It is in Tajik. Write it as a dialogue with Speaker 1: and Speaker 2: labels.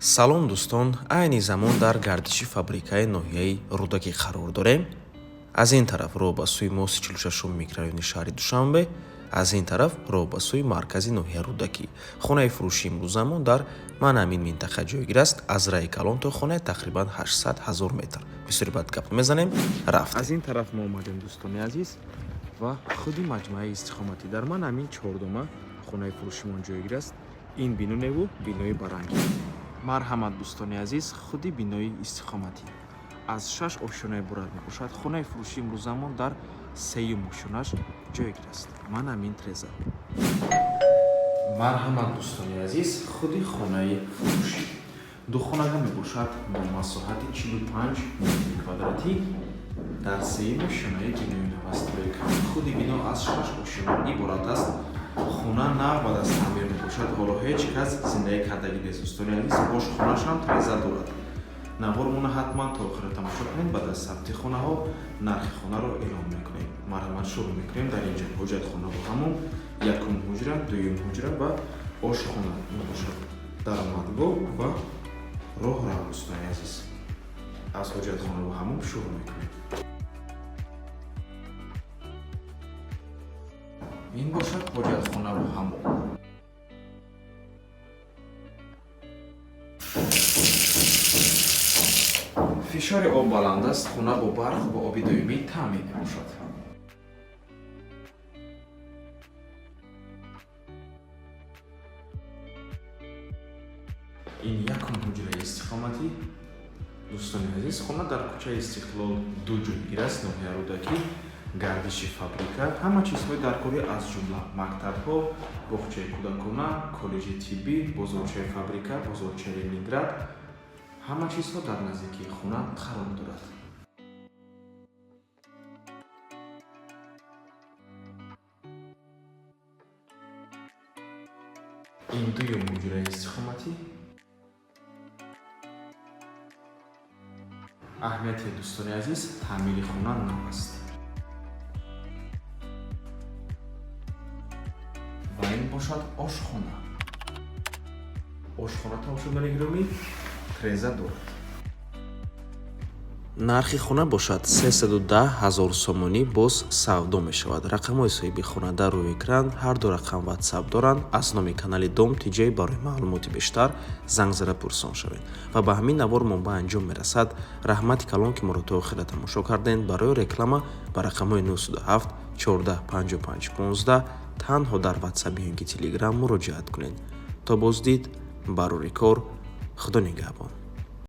Speaker 1: Салом, дӯстон! Айни замон дар гардиши фабрикаи ноҳияи Рӯдакӣ қарор дорем. Аз ин тараф роҳ ба сӯи мости 46-ум микрорайони шаҳри Душанбе, аз ин тараф роҳ ба сӯи маркази ноҳияи Рӯдакӣ. Хонаи фурӯши имрӯзамон дар ман ҳамин минтақа ҷойгир аст. Аз раи калон то хона тақрибан 800 ҳазор метр. Бисёри бад гап мезанем, рафт.
Speaker 2: Аз ин тараф мо омадем, дӯстони азиз, ва худи маҷмӯаи истиқоматӣ дар ман ҳамин чордома хонаи фурӯшимон ҷойгир аст. Ин бино неву бинои барангӣ. Марҳамат, дӯстони азиз, худи бинои истиқоматӣ аз шаш ошёна иборат мебошад. Хонаи фурӯши имрӯзамон дар сеюм ошёнаш ҷойгир аст. Ман ҳамин треза. Марҳамат, дӯстони азиз, худи хонаи фурӯшӣ духонага мебошад бо масоҳати 45 метри квадратӣ дар сеюм ошёнаи бинои навастройка. Худи бино аз шаш ошёна иборат аст. Хона нав баъд аз таъмир мебошад, ҳоло ҳеҷ кас зиндагӣ кардагӣ нест. Дӯстони азиз, ошхонашам треза дорад. Навормона ҳатман то охира тамошо кунед. Баъд аз сабти хонаҳо нархи хонаро эълон мекунем. Марҳамат, шурӯъ мекунем. Дар инҷа ҳоҷатхона бо ҳамон, якум ҳуҷра, дуюм ҳуҷра ва ошхона мебошад, даромадгоҳ ва роҳрав. Дӯстони азиз, аз ҳоҷатхона бо ҳамон шурӯъ мекунем. Ин бошад ҳоҷатхона бо ҳамом. Фишори об баланд аст. Хона бо барқ, бо оби доимӣ таъмин мебошад. Ин якум ҳуҷраи истиқоматӣ. Дӯстони азиз, хона дар кӯчаи Истиқлол 2 ҷойгир аст, ноҳия Рӯдакӣ, гардиши фабрика. Ҳама чизҳои даркорӣ, аз ҷумла мактабҳо, боғчаи кӯдакона, коллеҷи тиббӣ, бозорчаи фабрика, бозорчаи Ленинград, ҳама чизҳо дар наздикии хона қарор дорад. Ин дуюм ҳуҷраи истиқоматӣ. Аҳамияти, дӯстони азиз, таъмири хона нав аст. Ва ин бошад ошхона. Ошхона, тамошобинони гиромӣ, треза дорад.
Speaker 1: Нархи хона бошад 310 ҳазор сомонӣ, боз савдо мешавад. Рақамҳои соҳиби хона дар рӯи экран, ҳар ду рақам ватсап доранд. Аз номи канали Дом Тиҷай барои маълумоти бештар занг зада пурсон шавед. Ва ба ҳамин навор мо ба анҷом мерасад. Раҳмати калон, ки моро то охира тамошо кардем. Барои реклама ба рақамҳои 97 14 55 15 танҳо дар ватсап ё ин ки телеграм муроҷиат кунед. То боздид, барори кор, Худо нигаҳбон.